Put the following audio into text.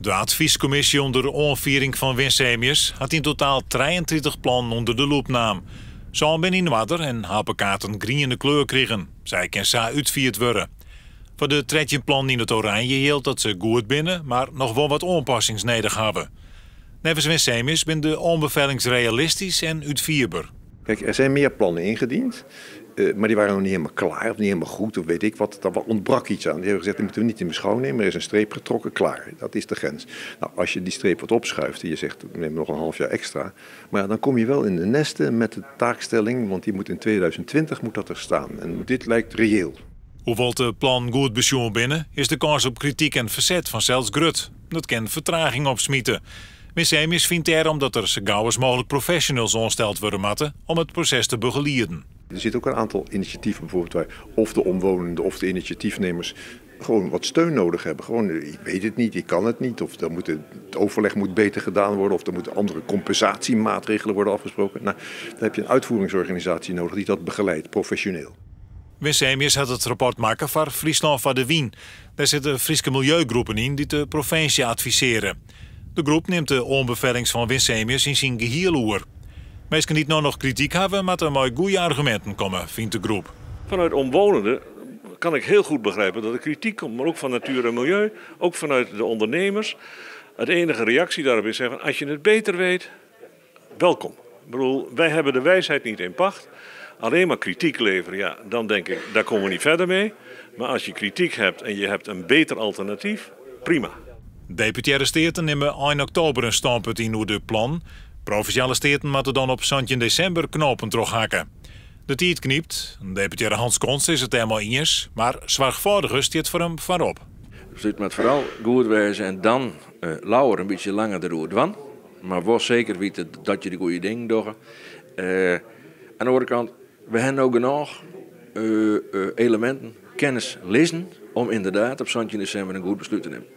De advyskommisje ûnder oanfiering fan Winsemius hat yn totaal 33 plannen ûnder de loep naam. Sân binne yn oarder en ha op 'e kaart in griene kleur krigen. Sy kin sa útfierd wurde. Foar de 13 plannen yn it oranje jildt dat se goed binne, mar noch wol wat oanpassings nedich hawwe. Neffens Winsemius binne de oanbefellings realistysk en útfierber. Kijk, er zijn meer plannen ingediend, maar die waren nog niet helemaal klaar of niet helemaal goed of weet ik wat. Daar ontbrak iets aan. Die hebben gezegd, die moeten we niet in beschouwing nemen. Er is een streep getrokken, klaar. Dat is de grens. Nou, als je die streep wat opschuift en je zegt, we nemen nog een half jaar extra. Maar ja, dan kom je wel in de nesten met de taakstelling, want die moet in 2020 moet dat er staan. En dit lijkt reëel. Hoewol't de plannen goed besjoen binne, is de kâns op krityk en ferset fansels grut. Dat kin fertraging opsmite. Winsemius fynt dêrom dat der sa gau as mooglik professionals oansteld wurde moatte om it proses te begelieden. Er zitten ook een aantal initiatieven bijvoorbeeld waar of de omwonenden of de initiatiefnemers gewoon wat steun nodig hebben. Gewoon, ik weet het niet, ik kan het niet. Of het overleg moet beter gedaan worden. Of er moeten andere compensatiemaatregelen worden afgesproken. Nou, dan heb je een uitvoeringsorganisatie nodig die dat begeleidt, professioneel. Winsemius hat it rapport makke foar Fryslân foar de Wyn. Dêr sitte Fryske miljeugroepen yn dy't de provinsje advisearje. De groep nimt de oanbefellings fan Winsemius yn syn gehiel oer. Minsken dy't no noch krityk hawwe, moatte mei goede arguminten komme, fynt de groep. Vanuit omwonenden kan ik heel goed begrijpen dat er kritiek komt, maar ook van natuur en milieu, ook vanuit de ondernemers. Het enige reactie daarop is zeggen, als je het beter weet, welkom. Ik bedoel, wij hebben de wijsheid niet in pacht. Alleen maar kritiek leveren, ja, dan denk ik, daar komen we niet verder mee. Maar als je kritiek hebt en je hebt een beter alternatief, prima. Deputearre Steaten nimme ein oktober in stânpunt yn oer de plannen. Provinsjale Steaten moatte dan op 17 desimber knopen trochhakke. De tiid knypt. Deputearre Hans Konst is it dêrmei iens, mar soarchfâldigens stiet foar him foarop. Dus it moat foaral goed wêze en dan leaver in bytsje langer deroer dwaan. Mar wol seker witte dat je de goede dingen dogge. Oan de oare kant, we hawwe no genôch eleminten, kennis lizzen om ynderdaad op 17 desimber in goed beslút te nimmen.